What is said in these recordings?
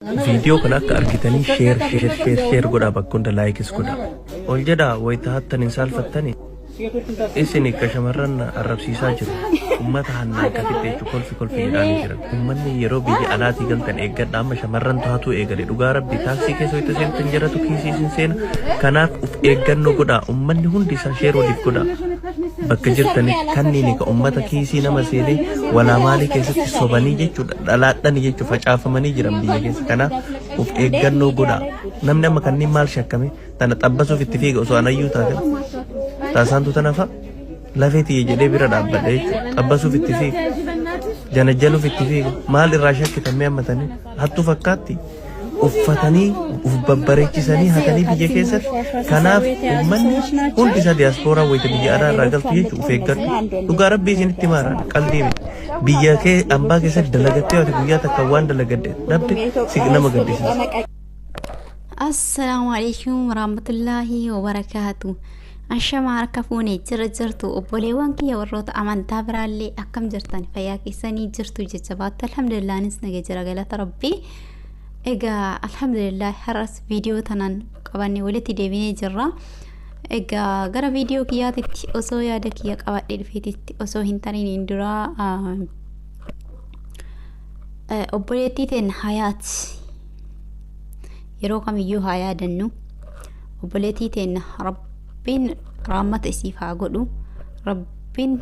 Viidiyoo kana akka argitanii share, share, share, share godhaa, bakka hunda like is godhaa. Ol jedhaa, wayita hattan hin saalfattanii? Isin ka shamarran arrabsiisaa jiru. Ummata hannaan ka fixxe jechuun kolfi kolfi jedhaanii jiran. Ummanni yeroo biyya alaatii galtan eeggadha, amma shamarrantu hatuu eegale. Dhugaa rabbi, taaksii keessa wayita seentan jaratu kiisii isin seena. Kanaaf uf eeggannoo godhaa. Ummanni hundi isaa share waliif godhaa. Bakka jirtanitti kanniin ka ummata kiisii nama seenee walaa maalii keessatti sobanii jechuudha, dhalaadhani jechuudha, facaafamanii jiran biyya keessa. Kanaaf uf eeggannoo godhaa. Namni amma kanneen maal shakkame tana xabbasuuf itti fiiga. Osoo anayyuu taate taasaantu tana fa'a lafee tiyya jedhee bira dhaabbadha jechuudha. Xabbasuuf itti fiiga. Janajjaluuf itti fiiga. Maal irraa shakkitan mee ammatanii? Hattuu fakkaatti? Uffatanii uf babbareechisanii hatanii biyya keessatti. Kanaaf uummanni hundi isaa diyaaspooraa wayita biyya alaa irraa galtu jechuudha, uf eeggadhu. Dhugaa rabbii isinitti maara, qalbii miti. Biyya kee ambaa keessatti dalagattee ati guyyaa takka waan dalagadde dhabde si nama gaddisiisa. Assalaamu alaikum warahmatullaahi wabarakaatu. Ashama, harka fuune, jira jirtu obboleewwan kiyya, warroota amantaa biraallee akkam jirtan? Fayyaa keessanii jirtu jajjabaattu? Alhamdulillah, anis naga jira, galata rabbii. Egaa alhamdulillah, har'as viidiyoo tanaan qabannee walitti deebinee jirra. Egaa gara viidiyoo kiyyaatitti osoo yaada kiyya qabadhee dhufeetitti osoo hin tariin duraa, obboleettii teen Hayaat yeroo kamiyyuu haa yaadannu. Obboleettii teenna rabbiin raammata isiif haa godhu, rabbiin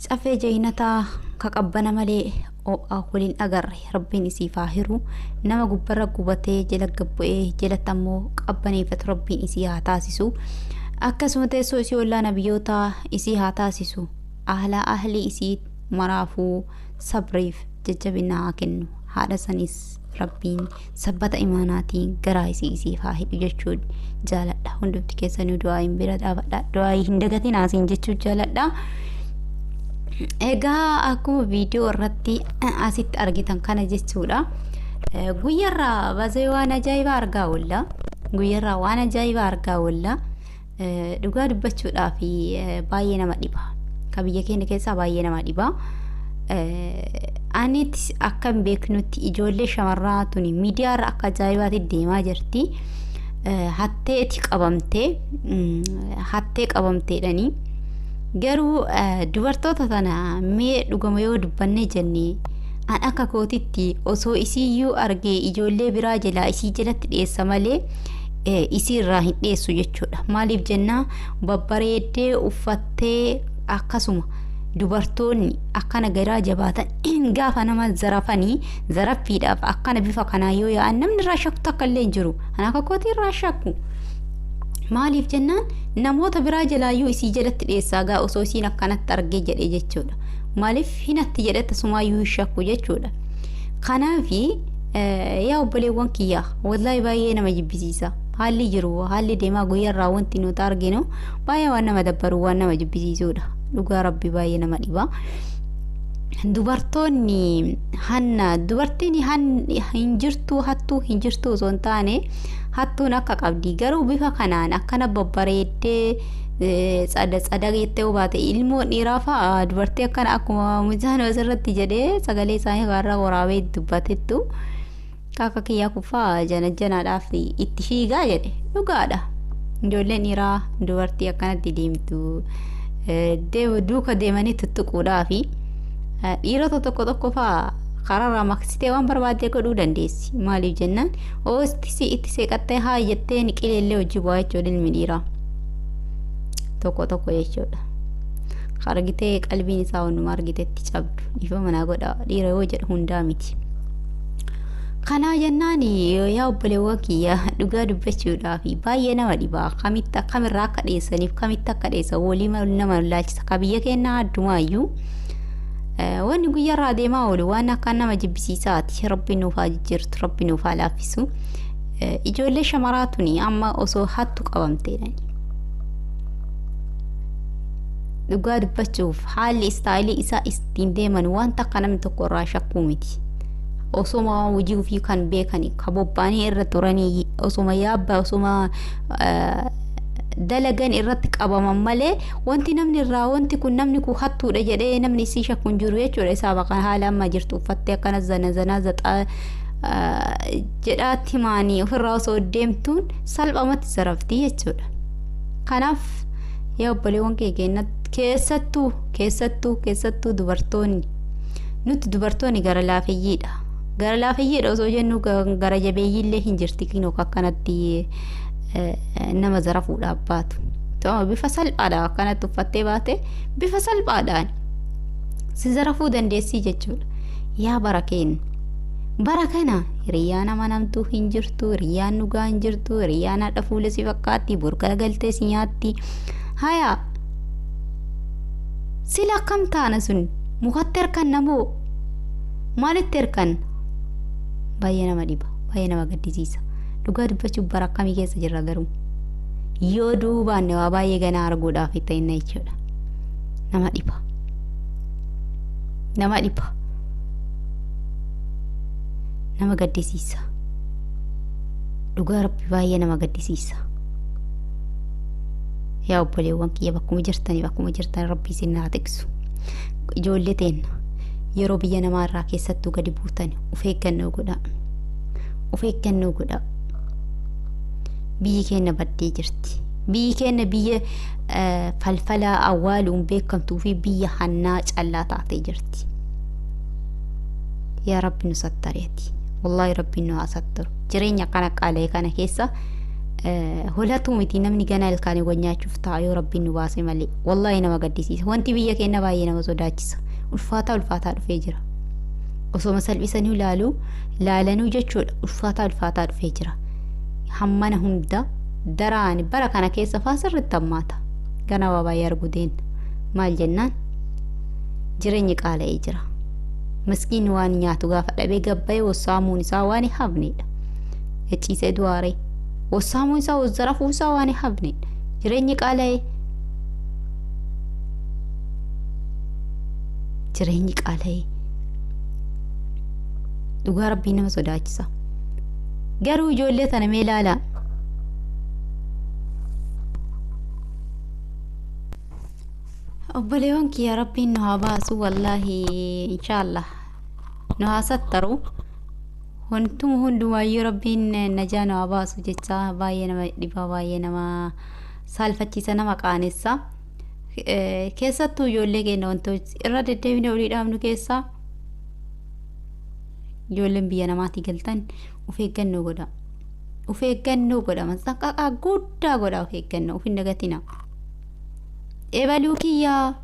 cafee jaynataa ka qabbana malee ho'a waliin agarre rabbiin isiif haa hiru. Nama gubbarra gubatee jala gabbu'ee jalatti ammoo qabbaneeffatu rabbiin isii haa taasisu. Akkasuma teessoo isii ollaa nabiyyoota isii haa taasisu. Ahlaa ahlii isii maraafuu sabriif jajjabina haa kennu. Haadha sanis rabbiin sabbata imaanaatiin garaa isii isiif haa hidhu jechuun jaaladha. Hundumti keessanuu du'aa hin bira dhaabadha, du'aa hin dagatin asiin jechuun jaaladha. Egaa akkuma viidiyoo irratti asitti argitan kana jechuudha. Guyyarraa bazee waan ajaa'ibaa argaa oolla. Guyyarraa waan ajaa'ibaa argaa oolla. Dhugaa dubbachuudhaaf baay'ee nama dhiba. Ka biyya keenya keessaa baay'ee nama dhiba. Anis akka hin beeknutti ijoollee shamarraa tuni miidiyaarra akka ajaa'ibaatti deemaa jirti. Hatteeti qabamtee, hattee qabamteedhani. Garuu dubartoota tana mee dhugama yoo dubbannee jenne, an akka kootitti osoo isiiyyuu argee ijoollee biraa jalaa isii jalatti dhiyeessa malee isii irraa hin dhiyeessu jechuudha. Maaliif jennaa, babbareeddee uffattee, akkasuma dubartoonni akkana garaa jabaatan gaafa nama zarafanii zaraffiidhaaf akkana bifa kanaa yoo yaa'an namni irraa shakku takka illee hin jiru. An akka kootii irraa shakku. Maaliif jennaan, namoota biraa jalaayyuu isii jalatti dhiyeessaa gaa osoo isiin akkanatti argee jedhe jechuudha. Maaliif hinatti jedhe tasumaayyuu hin shakku jechuudha. Kanaafi yaa obboleewwan kiyyaa, wallaahi baay'ee nama jibbisiisa. Haalli jiru, haalli deemaa guyyaarraa wanti nuti arginu baay'ee waan nama dabbaru, waan nama jibbisiisudha. Dhugaa rabbi baay'ee nama dhiba. Dubartoonni hanna, dubartiin hin jirtu, hattuu hin jirtu osoo hin taane, hattuun akka qabdi, garuu bifa kanaan akkana babbareeddee tsada tsada jettee baate ilmoo dhiiraa fa'a dubartii akkana akkuma mucaan asirratti jedhee sagalee isaanii kaarraa waraabee dubbatettu akka kiyyaa kuffaa jana janaadhaaf itti fiigaa jedhe, dhugaadha. Ijoolleen dhiiraa dubartii akkanatti deemtu duuka deemanii tuttuquudhaafi dhiirota tokko tokko fa'aa karaarraa maqsitee waan barbaaddee godhuu dandeessi. Maaliif jennaan, oosti itti seeqattee haa jettee niqileellee hojii bu'aa jechuudha ilmi dhiiraa. Tokko tokko jechuudha. Argitee qalbiin isaa wannuma argitetti cabdu, ifa manaa godha, dhiira yoo jedhu hundaa miti. Kanaa jennaan yaa obboleewwan kiyya, dhugaa dubbachuudhaaf baay'ee nama dhiba. Kamitti akkamirraa akka dhiyeessaniif kamitti akka dhiyeessan walii nama laalchisa. Ka biyya keenyaa addumaayyuu wanni guyyaarraa deemaa oolu waan akka nama jibbisiisaati. Rabbi nuuf haa jijjiirtu, rabbi nuuf haa laaffisu. Ijoollee shamaraa tuni amma osoo hattu qabamteedha. Dhugaa dubbachuuf haalli style isaa ittiin deeman wanta akka namni tokko irraa shakkuu miti. Osoma hojii ofii kan beekani ka bobba'anii irra turanii, osoma yaabba, osoma dalagan irratti qabaman malee, wanti namni irraa wanti kun namni kun hattuudha jedhee namni isii shakku hin jiru jechuudha. Isaa baqa haala amma jirtu uffattee akkana zana zanaa zaxaa jedhaatti himaanii ofirraa osoo deemtuun salphamatti zaraftii jechuudha. Kanaaf yaa obboleewwan keenya keessattuu keessattuu keessattuu dubartoonni nuti dubartoonni gara laafeyyiidha. Gara laafeyyiidha osoo jennu gara jabeeyyiillee hin jirti kinoo akkanatti nama zarafuudhaaf baatu. Bifa salphaadhaan akkanatti uffattee baate bifa salphaadhaan si zarafuu dandeessii jechuudha. Yaa bara keenya. Bara kana hiriyyaan amanamtuu hin jirtu, hiriyyaan dhugaa hin jirtu, hiriyyaan haadha fuula si fakkaatti, borgala galtee si nyaatti. Haya sila akkam taana sun mukatti harkanna moo maalitti harkanna? Baay'ee nama dhiba, baay'ee nama gaddisiisa. Dhugaa dubbachuuf bara akkamii keessa jirra garuu? Yoo duubaanne waa baay'ee ganaa arguudhaaf ta'inna jechuudha. Nama dhiba. Nama dhiba. Nama gaddisiisa. Dhugaa rabbi baay'ee nama gaddisiisa. Yaa obboleewwan kiyya bakkuma jirtanii bakkuma jirtan rabbi isin haa tiksu. Ijoollee teenna yeroo biyya namaa irraa keessattuu gadi buutan of eeggannoo godhaa. Of eeggannoo godhaa. Biyyi keenya baddee jirti. Biyyi keenya biyya falfala awwaaluun beekamtuu fi biyya hannaa callaa taatee jirti. Yaa rabbi nu sattareeti. Wallaahi rabbi nu haa sattaru. Jireenya kana qaala'e kana keessa holatuu miti namni gana ilkaanii wal nyaachuuf ta'a yoo rabbiin nu baase malee. Wallaahi nama gaddisiisa. Wanti biyya keenya baay'ee nama sodaachisa. Ulfaataa ulfaataa dhufee jira. Osoma salphisanii ilaaluu laalanuu jechuudha. Ulfaataa ulfaataa dhufee jira. Hammana hunda daraan bara kana keessa faa sirriitti hammaata. Gana waa baay'ee arguu deemna. Maal jennaan jireenyi qaala'ee jira. Miskiin waan nyaatu gaafa dhabee gabbayee wassaamuun isaa waan hin hafnedha. Gachiisee du'aaree. Wassaamuun isaa wazzarafuu isaa waan hin hafnedha. Jireenyi qaala'ee. Jireenyi qaala'ee. Dhugaa rabbii nama sodaachisa. Garuu ijoollee tana mee ilaalaa. Obboleewwan kiyya rabbiin nu haa baasu wallaahi inshaallah nu haa sattaru. Wantuma hundumaayyuu rabbiin najaa nu haa baasu jecha baay'ee nama dhiba baay'ee nama saalfachiisa nama qaanessa. Keessattuu ijoollee keenya wantoota irra deddeebinee olii dhaabnu keessaa ijoolleen biyya namaatii galtan of eeggannoo godha. Of eeggannoo godha. Masxanqaqaa guddaa godha of eeggannoo of hin dagatina. Ebaluu kiyyaa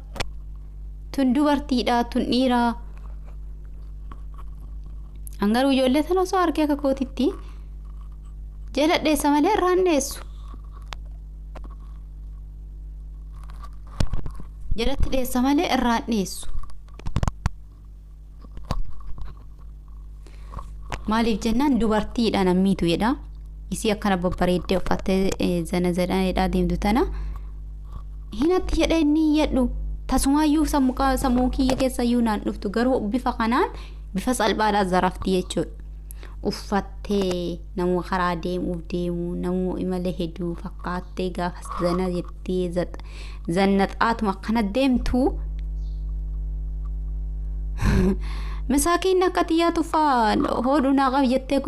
tun dubartiidha tun dhiiraa. An garuu ijoollee tana osoo argee akka kootitti jala dheessa malee irraa hin dheessu. Jalatti dheessa malee irraa hin dheessu. Maaliif jennaan dubartiidha nammiitu jedha. Isii akkana babbareeddee uffattee zana zanaadhaa deemtu tana hinatti jedhee inni jedhu tasumaayyuu sammuu kiyya keessa iyyuu naan dhuftu garuu bifa kanaan bifa salphaadhaan zarafti jechuudha. Uffattee namuu karaa deemuuf deemu namuu imala hedduu fakkaattee gaafa zana jettee zannaxaatuma akkana deemtu Masaakiin akka xiyyaa tuffaa hodhu naa qabi jettee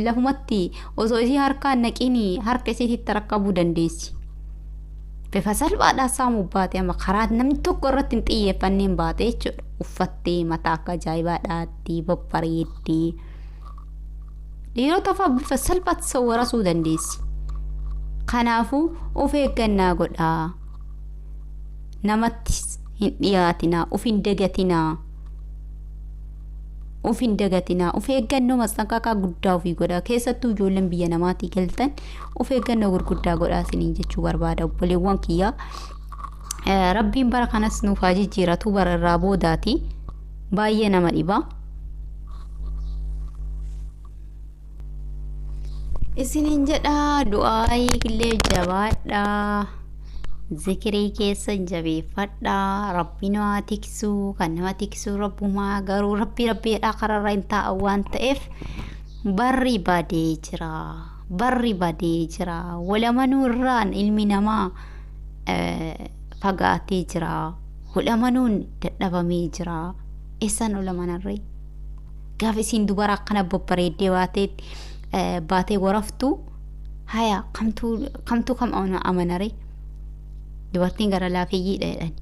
lafumatti osoo isii harkaan naqiin harka isiitti rakkabuu dandeessi. Bifa salphaadhaan saamuu baate amma karaa namni tokko irratti hin xiyyeeffanneen baate jechuudha. Uffattee mataa akka ajaa'ibaa dhaatti babbareeddee. Dhiirota fa'aa bifa salphaatti sawwarasuu dandeessi. Kanaafuu of eeggannaa godhaa. Namatti hin dhiyaatinaa, of hin dagatinaa. Of hin dagatinaa. Of eeggannoo masxanqaqaa guddaa ofii godhaa. Keessattuu ijoolleen biyya namaatii galtan of eeggannoo gurguddaa godhaa isiniin jechuu barbaada obboleewwan kiyyaa. Rabbiin bara kanas nuuf haa jijjiiratu bara irraa boodaati. Baay'ee nama dhiba. Isiniin jedha du'aayii illee jabaadhaa. Zikirii keessan jabeeffadhaa. Rabbi nu haa tiksu. Kan nama tiksu rabbumaa garuu rabbi rabbiidhaa kararra hin taa'an waan ta'eef barri badee jira. Barri badee jira. Wal amanuu irraan ilmi namaa fagaatee jira. Wal amanuun dadhabamee jira. Eessaan ol amanarree? Gaafa isiin dubara akkana babbareeddee baatee baatee waraftu haya kamtuu kamtuu kam amanare? Dubartiin gara laafeyyiidha jedhani.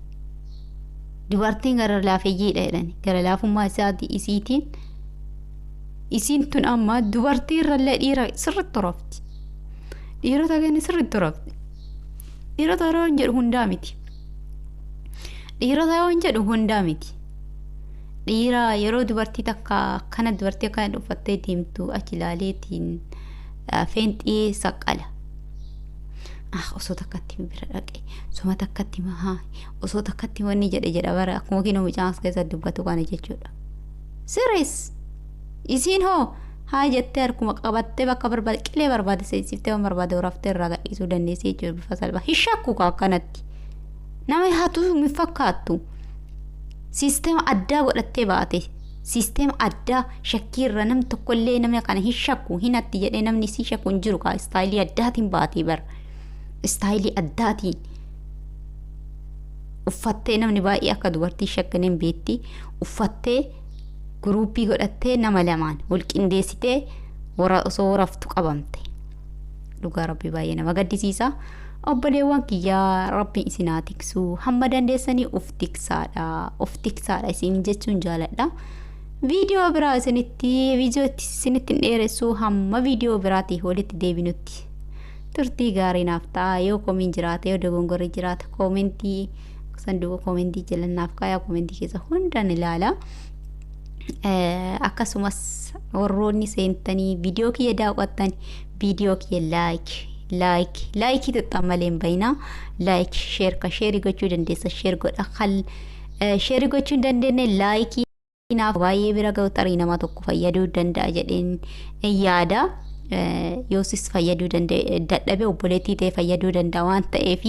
Dubartiin gara laafeyyiidha jedhani. Gara laafummaa isaati isiitiin isiin tun amma dubartii irrallee dhiira sirriitti horofti. Dhiirota keenya sirriitti horofti. Dhiirota yeroo hin jedhu hundaa miti. Dhiirota yoo hin jedhu hundaa miti. Dhiira yeroo dubartii takka akkana dubartii akkana uffattee deemtu achi ilaaleetiin feenxii saqqala. Ah, osoo takkatti bira dhaqe, osoo takkatti mahaa, osoo takkatti wanni jedhe jedha bara akkuma kinoo mucaan as keessatti dubbatu kana jechuudha. Sirrees isiin hoo haa jettee harkuma qabattee bakka barbaade qilee barbaade seensiftee waan barbaade horaftee irraa gadhiisuu dandeessee jechuudha bifa salphaa. Hin shakku akkanatti. Nama hatu hin fakkaattu. Siisteema addaa godhattee baate. Siisteema addaa shakkiirra namni tokkollee namni kana hin shakku hin hatti jedhee namni isii shakku hin jiru kaa istaayilii addaatiin baatee bara. Istaayilii addaatiin uffattee namni baay'ee akka dubartii shakkaneen beetti uffattee guruupii godhattee nama lamaan wal qindeessitee osoo waraftu qabamte. Dhugaa Rabbi baay'ee nama gaddisiisa. Obboleewwan kiyyaa, Rabbiin isin haa tiksu. Hamma dandeessanii of tiksaadha. Of tiksaadha isin jechuun jaaladha. Viidiyoo biraa isinitti viidiyoo isinitti hin dheeressu, hamma viidiyoo biraatii walitti deebinutti. Turtii gaarii naaf ta'a. Yoo komiin jiraate, yoo dogongorri jiraate, koomentii sanduuqa koomentii jala naaf kaayaa, koomentii keessa hundaan ilaala. Akkasumas warroonni seentanii viidiyoo kiyya daawwattan, viidiyoo kiyya like like likeii tuxxan malee hin bayinaa. Like, share, ka shareii gochuu dandeessa share godha, kan shareii gochuu hin dandeenye likeii naaf baay'ee bira ga'u, tarii nama tokko fayyaduu danda'a jedheen yaada. Yoosis fayyaduu danda'e dadhabe obboleettii ta'e fayyaduu danda'a waan ta'eef,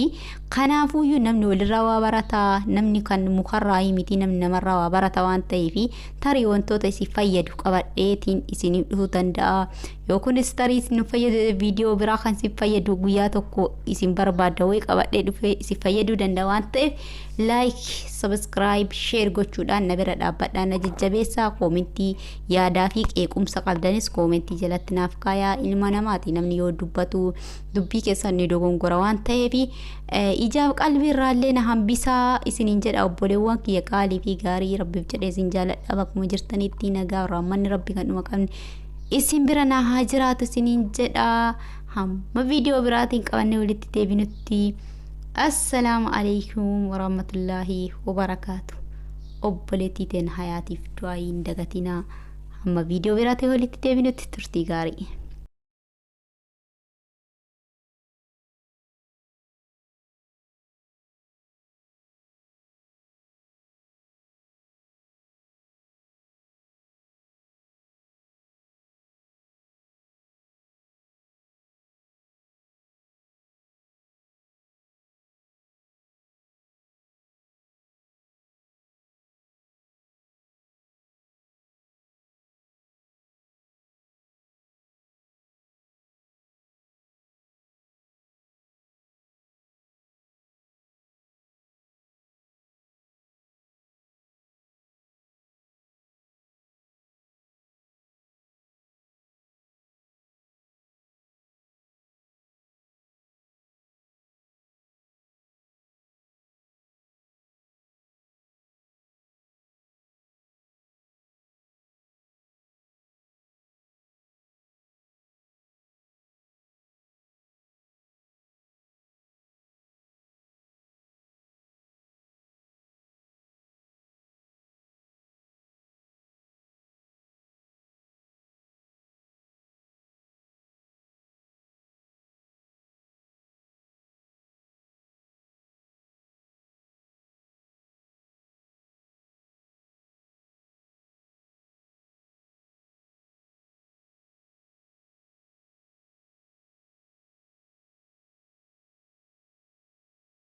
kanaafuyyuu namni walirraa waa barataa, namni kan mukarraa miti, namni namarraa waa barata waan ta'eef, tarii wantoota isin fayyadu qabadheetiin isiniif dhufuu danda'a. Yoo kunis tarii isin fayyadu, viidiyoo biraa kan isin fayyadu guyyaa tokko isin barbaadda wayii qabadhee dhufee isin fayyaduu danda'a waan ta'eef, like, subscribe, share gochuudhaan na bira dhaabbadhaa, na jajjabeessaa. Koomentii yaadaa fi qeequmsa qabdanis koomentii jalatti naaf kaayaa. Ilma namaati, namni yoo dubbatu dubbii keessan ni dogongora waan ta'eef, ijaaf qalbii irraallee na hambisaa isiniin jedha. Obboleewwan kiyya qaalii fi gaarii, Rabbiif jedhee isin jaaladha. Bakkuma jirtanitti nagaa rahmanni Rabbi kan dhuma qabne isin bira naa haa jiraatu isiniin jedha. Hamma viidiyoo biraatiin qabannee walitti deebinutti, assalaamu alaikum warahmatullaahi wabarakaatu. Obboleettii teen hayaatiif du'aa hin dagatinaa. Hamma viidiyoo biraatiin walitti deebinutti turtii gaarii.